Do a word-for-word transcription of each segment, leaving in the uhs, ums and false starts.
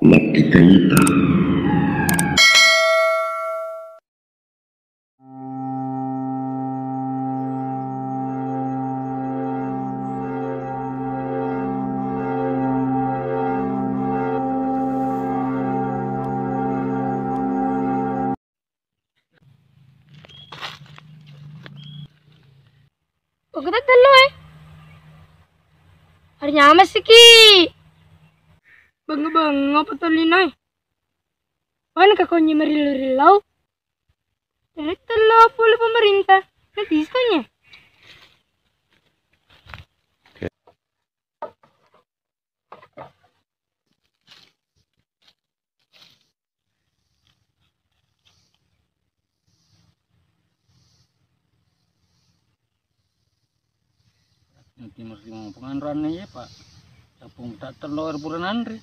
Makkitaita. Oke, tello e. Hari nyamesiki. Bengong-bengong apa tolino e? Mana kakonyi merillau-rillau? Dari tello pole pemerintah. Nanti iskonye. Nanti mesti mau penganrannya ya, Pak. Capung tak telur pura nanri.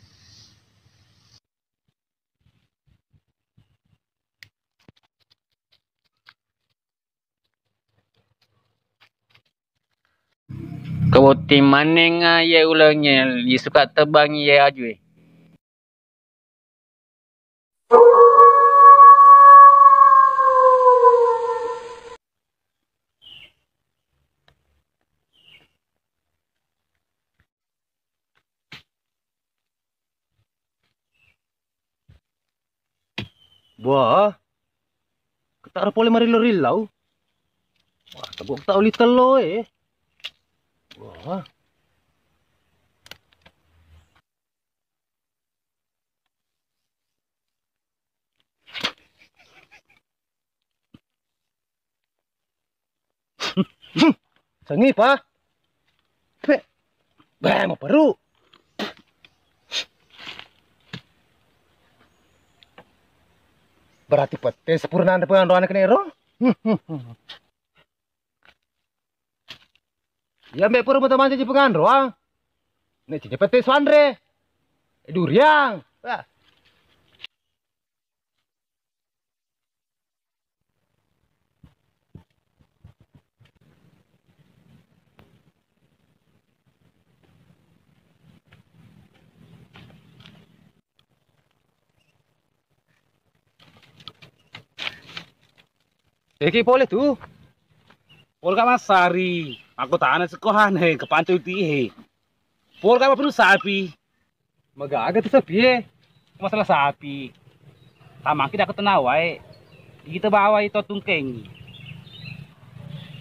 Kebotting manengnga iye ulengnge, lisuka tebbangi iye ajue. Wah, ketara pole marillau-rillau. Wah, tebuk tak uli tello e. Wah. Sengi pa. Pe. Bah, mau peru. Berarti pete sempurna anda pengandoan kene ro. Ya, mbek pura mata mancaji penganroang. Nek cepet suanre. Eh, duriang. Wah. Eki pole tu. Pole ka massari. Aku tana sekohane kepancu tihe. Pole ka mapenu sapi. Magaga tu sapi e. Masalah sapi. Tamaki dak tenawae. Kita bawai to tungkeng.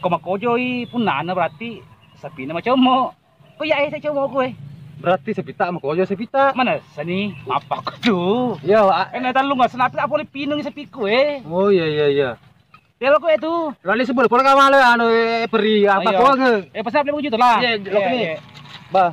Ko makojoi punnana berarti sapina macomo. Ko iya e, sai coba koe. Berarti sepita makojo sepita. Mana seni? Apa kudu? Iya, Wak. Eh, na tallung senapi apa boleh pinung sepiku e. Oh, iya, iya, iya. Telo koe tu. Lali sebel pole kamale anu, eh, peri apa koe? Eh, pesan lima juta lah. Iya, lo kene. Bah.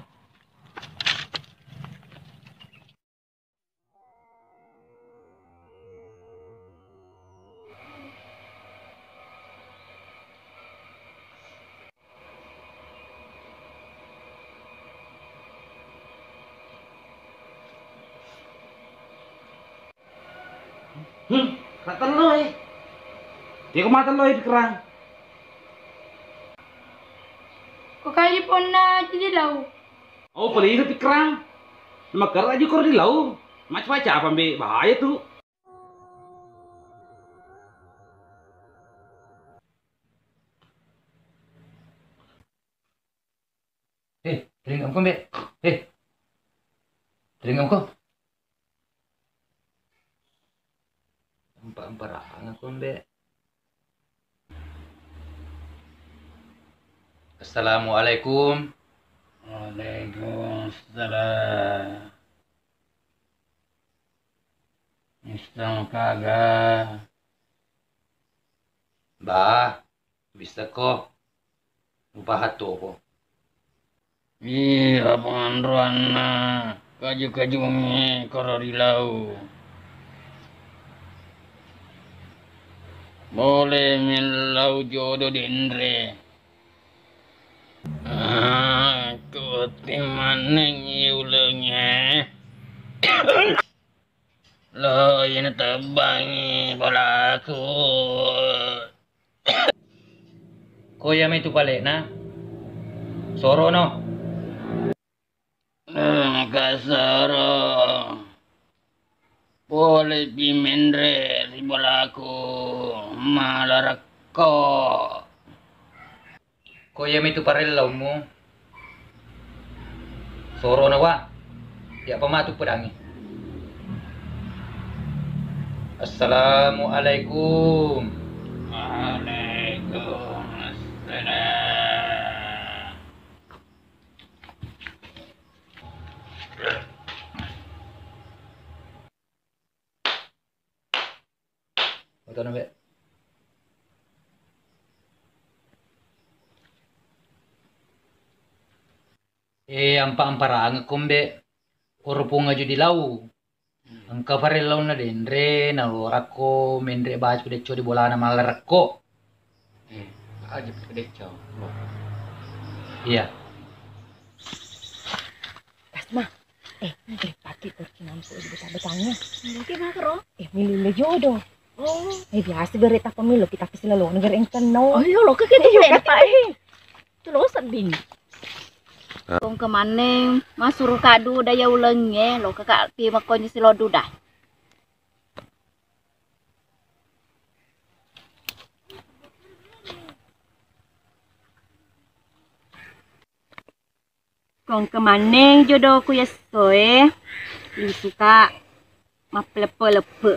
Hmm, tak tello e. Dia kemana tello e pikerang? Ko kai ponna jadi lau. Oh, pale itu pikerang. Nama kera aja kor di lau. Macam-macam apa mbe bahaya tu. Eh, teringam ko, Mbek. Eh. Teringam ko. Empa-emparang aku, Mbek. Assalamualaikum. Waalaikumsalam. Misal kaga. Bah, bisa ko. Upaha toko. Ih, apa anroanna? Kaju-kajungnge koro ri lau. Boleh mellau jodo denre. Ah, kutimmaneng iulengnge. Lo, iyana tebbangi palaku. Ko iya mai tu palekna. Sorono. Eh, kasaro. Lebbi menre ri bolaku malarekko. Ko iyamitu parellaummu, sorona wa, ya pamatu pedangi. Assalamualaikum. Waalaikumsalam. Fotona, Be. Eh, ampa-amparangekko, Mbe. Oro pong aju di lau. Engka farel launna denre, nalorakko menre bacu decco di bolana mallarekko. Eh, aja decco. Iya. Kasma. Eh, nanti pati pergi nampu di beta-betanya. Nanti makro. Eh, milih jodoh. Oh. Eh, biasa gare tappa melo kita pasti lalu negara engken no. Oh, iya, lo kakek. Eh, iya, tulen, kakek. Pak, eh. Tulo sedding. Ah. Kong kemaneng masuru kadu daya ulengnge, lo kakak ti makonyo silodu dah. Kong kemaneng jodoku yessoe, lisuka mappeleppe-leppe.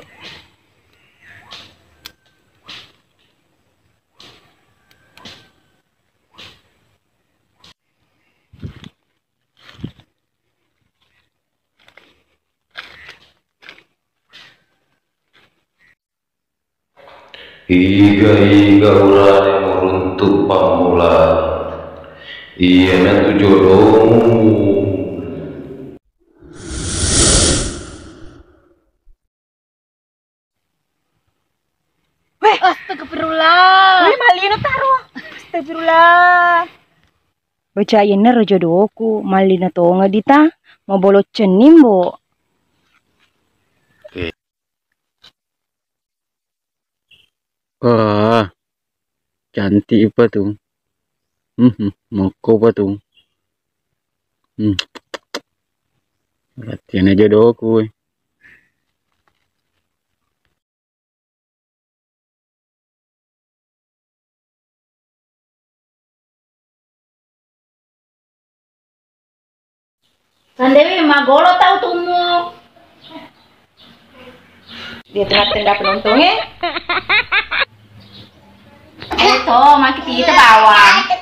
Iga-iga urane muruntu pammula, iyanatu jodomu. Weh, astagfirullah. Weh, malino taro. Astagfirullah. Baca yenaro jodoku, mallina tonga dita, mabolo cenning, Bo. Oke. Wah, cantik apa tu? Hmm, moko apa tu? Hmm. Berarti ini jodoku, eh. Sandewi, magolo tau tummu. Di tengah-tengah penonton, eh. Eh, to, maki pita bawang.